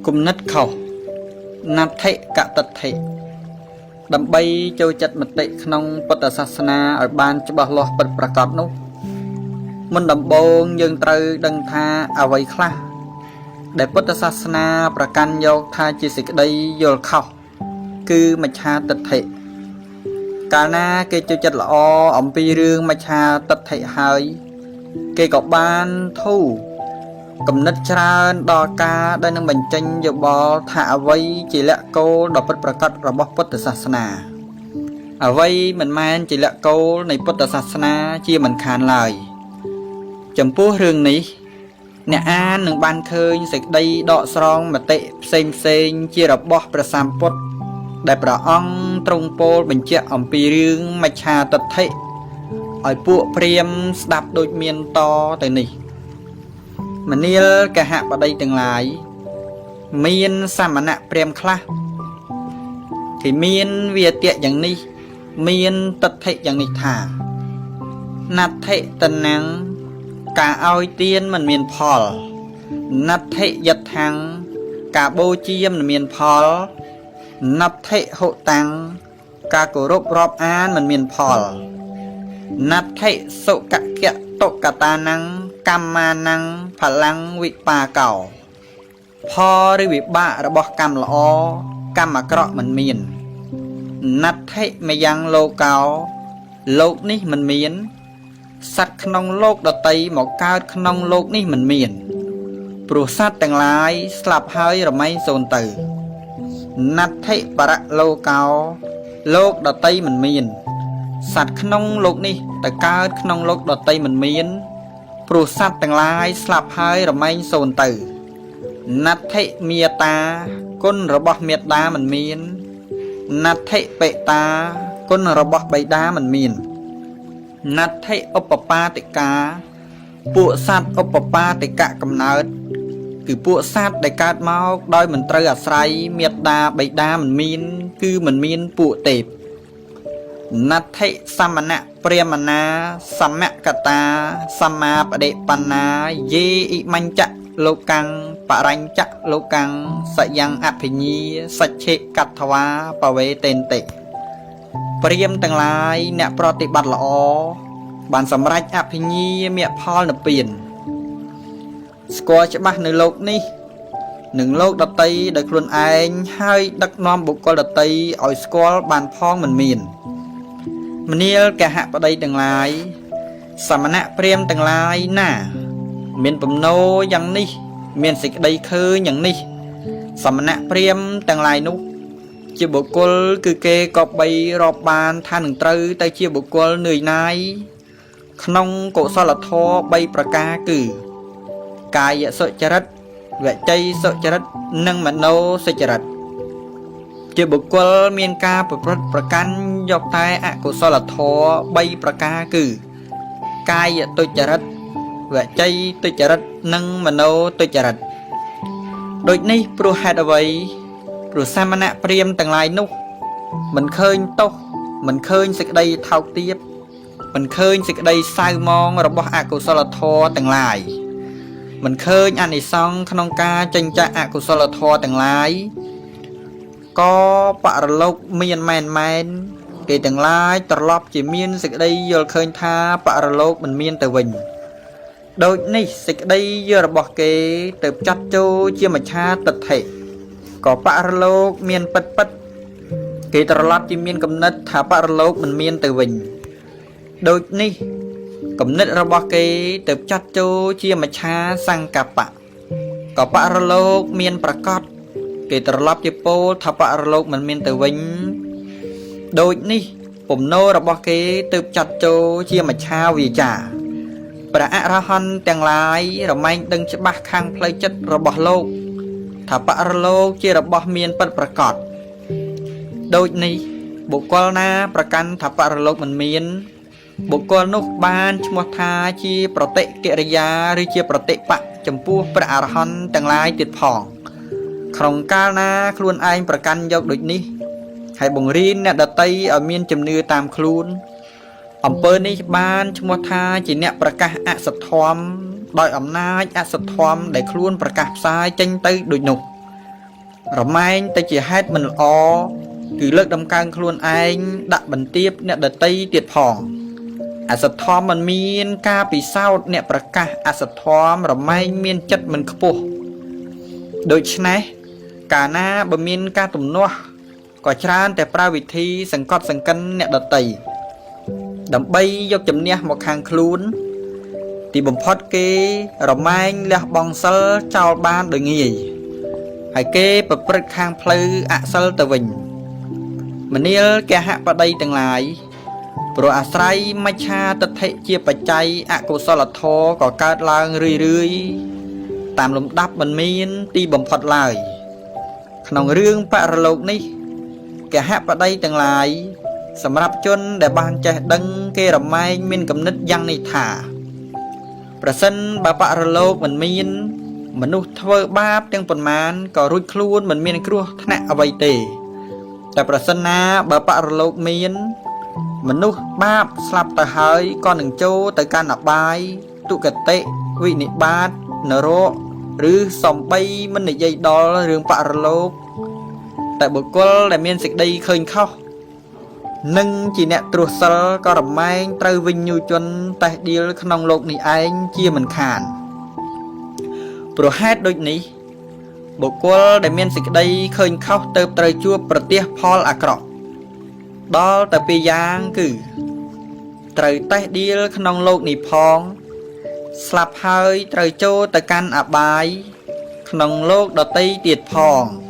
គំនិតខុសណដ្ឋិកតដ្ឋិដើម្បីចូលចិត្តមតិក្នុងពុទ្ធសាសនាឲ្យបានច្បាស់លាស់ពិតប្រាកដនោះមុនដំបូងយើងត្រូវដឹងថាអ្វីខ្លះដែលពុទ្ធសាសនាប្រកាន់យកថាជាសេចក្តីយល់ខុសគឺមច្ឆាទិដ្ឋិកាលណាគេចូលចិត្តល្អអំពីរឿងមច្ឆាទិដ្ឋិហើយគេក៏បានធូរ គំនិតច្រើនដល់ការដែលនឹងបញ្ចេញយោបល់ថាអ្វីជាលក្ខគោលដ៏ពិតប្រាកដរបស់ពុទ្ធសាសនាអ្វីមិនមែនជាលក្ខគោលនៃពុទ្ធសាសនាជាមិនខានឡើយចំពោះរឿងនេះអ្នកអាននឹងបានឃើញសេចក្តីដកស្រង់មតិផ្សេងផ្សេងជារបស់ព្រះសម្ពុទ្ធដែលព្រះអង្គទ្រង់ពោលបញ្ជាក់អំពីរឿងមច្ឆាទិដ្ឋិឲ្យពួកព្រាហ្មណ៍ស្ដាប់ដូចមានតទៅនេះ មនាលកហបតីទាំងឡាយមានសមណៈព្រាហ្មណ៍ខ្លះគេមានវាទៈយ៉ាងនេះមានទិដ្ឋិយ៉ាងនេះថាណដ្ឋិតនំការឲ្យទានមិនមានផលណដ្ឋិយដ្ឋាំងការបូជាមិនមានផលណដ្ឋិហុតាំងការគោរពរាប់អានមិនមានផលណដ្ឋិសុកកៈតុកតានំកម្មានំផល្លំវិបាកោផលឬវិបាករបស់កម្មល្អកម្មអាក្រក់មិនមានណដ្ឋិមយ៉ាងលោកោលោកនេះមិនមានសត្វក្នុងលោកដតីមកកើតក្នុងលោកនេះមិនមានព្រោះសត្វទាំងឡាយស្លាប់ហើយរមែងសូន្យទៅណដ្ឋិបរលោកោលោកដតីមិនមានសត្វក្នុងលោកនេះទៅកើតក្នុងលោកដតីមិនមានព្រោះសត្វទាំងឡាយស្លាប់ហើយរមែងសូន្យទៅណដ្ឋិមេតាគុណរបស់មេតាមិនមានណដ្ឋិបិតាគុណរបស់បិតាមិនមានណដ្ឋិឧបបាទិកាពួកសត្វឧបបាទិកកំណើតគឺពួកសត្វដែលកើតមកដោយមិនត្រូវអាស្រ័យមេតាបិតាមិនមានគឺមិនមានពួកទេពណដ្ឋិសមណៈព្រាហ្មណាសមកតាសម្មាបដិបណ្ណាយេអ៊ិមញ្ចៈលោកੰបរញ្ចៈលោកੰសយ៉ាងអភិញ្ញាសច្ឆេកតវាបវេតេនតិព្រាហ្មណ៍ទាំងឡាយអ្នកប្រតិបត្តិល្អបានសម្រេចអភិញ្ញាមគ្គផលនិព្វានស្គាល់ច្បាស់នៅលោកនេះនិងលោកដតីដោយខ្លួនឯងហើយដឹកនាំបុគ្គលដតីឲ្យស្គាល់បានផងមិនមានមនាលកហបតីទាំងឡាយសមណៈព្រាហ្មណ៍ទាំងឡាយណាមានបំណោយ៉ាងនេះមានសេចក្តីឃើញយ៉ាងនេះសមណៈព្រាហ្មណ៍ទាំងឡាយនោះជាបុគ្គលគឺគេក៏បីរាប់បានថានឹងត្រូវទៅជាបុគ្គលនឿយណាយក្នុងកុសលធម៌3ប្រការគឺកាយសុចរិតវចីសុចរិតនិងមโนសុចរិតជាបុគ្គលមានការប្រព្រឹត្តប្រកាន់យកតែអកុសលធម៌3ប្រការគឺកាយទុច្ចរិតវចីទុច្ចរិតនិងមโนទុច្ចរិតដូចនេះព្រោះហេតុអ្វីព្រោះសមណៈព្រាហ្មណ៍ទាំងឡាយនោះមិនឃើញទោសមិនឃើញសេចក្តីថោកទាបមិនឃើញសេចក្តីសៅមងរបស់អកុសលធម៌ទាំងឡាយមិនឃើញអានិសង្សក្នុងការចេញចាកអកុសលធម៌ទាំងឡាយក៏បរលោកមានមែនមែនគេទាំងឡាយត្រឡប់ជាមានសេចក្តីយល់ឃើញថាបរលោកមិនមានទៅវិញដូចនេះសេចក្តីយល់របស់គេទៅចាត់ចូលជាមច្ឆាទិដ្ឋិក៏បរលោកមានពិតពិតគេត្រឡប់ជាមានគំនិតថាបរលោកមិនមានទៅវិញដូចនេះគំនិតរបស់គេទៅចាត់ចូលជាមច្ឆាសង្កបៈក៏បរលោកមានប្រកបគេត្រឡប់ជាពោលថាបរលោកមិនមានទៅវិញដូចនេះពំនោរបស់គេទៅចាត់ចូលជាមច្ឆាវាចាព្រះអរហន្តទាំងឡាយរមែងដឹងច្បាស់ខាងផ្លូវចិត្តរបស់លោកថាបរលោកជារបស់មានពិតប្រាកដដូចនេះបុគ្គលណាប្រកាន់ថាបរលោកមិនមានបុគ្គលនោះបានឈ្មោះថាជាប្រតិកិរិយាឬជាប្រតិបៈចំពោះព្រះអរហន្តទាំងឡាយទៀតផងក្នុងកាលណាខ្លួនឯងប្រកាន់យកដូចនេះហើយបង្រៀនអ្នកដតីឲ្យមានជំនឿតាមខ្លួនអំពើនេះបានឈ្មោះថាជាអ្នកប្រកាសអសធម្មដោយអំណាចអសធម្មដែលខ្លួនប្រកាសផ្សាយចេញទៅដូចនោះ។ រមែងទៅជាហេតុមិនល្អគឺលើកដំកើងខ្លួនឯងដាក់បន្ទាបអ្នកដតីទៀតផងអសធម្មមិនមានការពិសោធន៍អ្នកប្រកាសអសធម្មរមែងមានចិត្តមិនខ្ពស់ដូច្នេះកាលណាបើមានការទំនាស់ក៏ច្រើនតែប្រើវិធីសង្កត់សង្កិនអ្នកដតីដើម្បីយកជំនះមកខាងខ្លួនទីបំផុតគេរមែងលះបង់សិលចោលបានដោយងាយហើយគេប្រព្រឹត្តខាងផ្លូវអសិលទៅវិញមនាលកហបតីទាំងឡាយព្រោះអាស្រ័យមច្ឆាទិដ្ឋិជាបច្ច័យអកុសលធម៌ក៏កើតឡើងរឿយៗតាមលំដាប់មិនមានទីបំផុតឡើយក្នុងរឿងបរលោកនេះកហបតីទាំងឡាយសម្រាប់ជនដែលបានចេះដឹងគេរមែងមានគំនិតយ៉ាងនេះថាប្រសិនបើបរលោកមិនមានមនុស្សធ្វើបាបទាំងប៉ុន្មានក៏រួចខ្លួនមិនមានគ្រោះថ្នាក់អ្វីទេតែប្រសិនណាបើបរលោកមានមនុស្សបាបស្លាប់ទៅហើយក៏នឹងចូលទៅកាន់អបាយទុគតិវិនិបាតនរកឬសំបីមិននិយាយដល់រឿងបរលោកតែបុគ្គលដែលមានសេចក្តីឃើញខុសនិងជាអ្នកត្រួសសិលក៏រមែងត្រូវវិញ្ញូជនតេះដៀលក្នុងលោកនេះឯងជាមិនខានព្រោះហេតុដូចនេះបុគ្គលដែលមានសេចក្តីឃើញខុសទៅត្រូវជួបប្រទះផលអាក្រក់ដល់ទៅពីរយ៉ាងគឺត្រូវតេះដៀលក្នុងលោកនេះផងស្លាប់ហើយត្រូវចូលទៅកាន់អបាយក្នុងលោកដទៃទៀតផង។